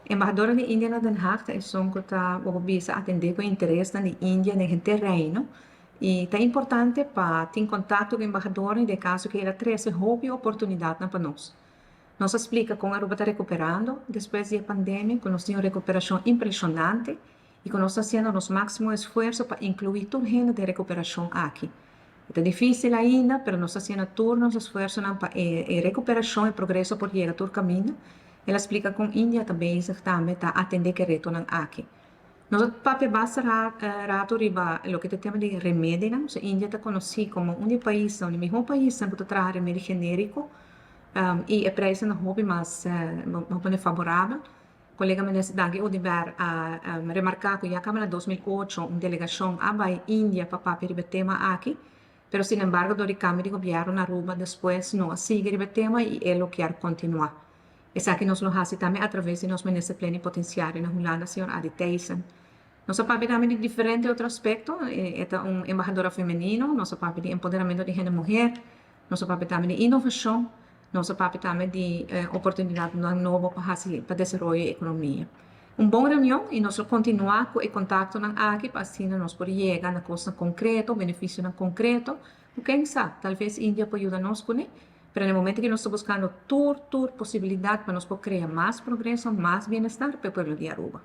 Embahador di India na Den Haag ta esun ku ta bisa atendé ku interesnan di India den henter Reino i ta importante pa tin kontakto ku embahador den kaso ku el a trese hopi oportunidatnan pa nos. Nos a splika kon Aruba ta rekuperando despues di e pandemia, ku nos tin un rekuperashon impreshonante i ku nos ta hasiendo nos máksimo esfuerso pa inkluí tur hende den e rekuperashon aki. E ta difísil ainda, pero nos ta hasiendo tur nos esfuersonan pa e rekuperashon, e progreso por yega tur kaminda. El a splika kon India ta bezig tambe ta atendé ku e retonan aki. Nos a papia basta rato riba loke ta e tema di remedinan. So India ta konosí komo un di e paisnan, un di e mihó paisnan ku ta traha remedi genériko i e preisnan ta hopi mas, bo pone faborabel. Kolega Minister Dangui Oduber a remarká ku ya kaba na 2008 un delegashon a bai India pa papia riba e tema aki, pero sinembargo dor di kambio di gobièrnu na Aruba despues no a sigui riba e tema i e lo kier kontinuá. Esaki nos lo hasi tambe atraves di nos Minister Plenipotensiario na Hulanda señor Adi Thijssen. Nos a papia tambe di diferente otro aspekto, e ta un embahadora femenino, nos a papia di empoderamentu di hende muher, nos a papia tambe di inovashon, nos a papia tambe di oportunidatnan nobo pa hasi pa desaroyo e ekonomia. Un bon reunion i nos lo kontinuá ku e kontaktonan aki pa asina nos por yega na kosnan konkreto, benefisionan konkreto ku ken sa talves India por yuda nos kuné. Pero na e momento aki nos ta buskando tur tur posibilidat pa nos por krea mas progreso, mas bienestar pa e pueblo di Aruba.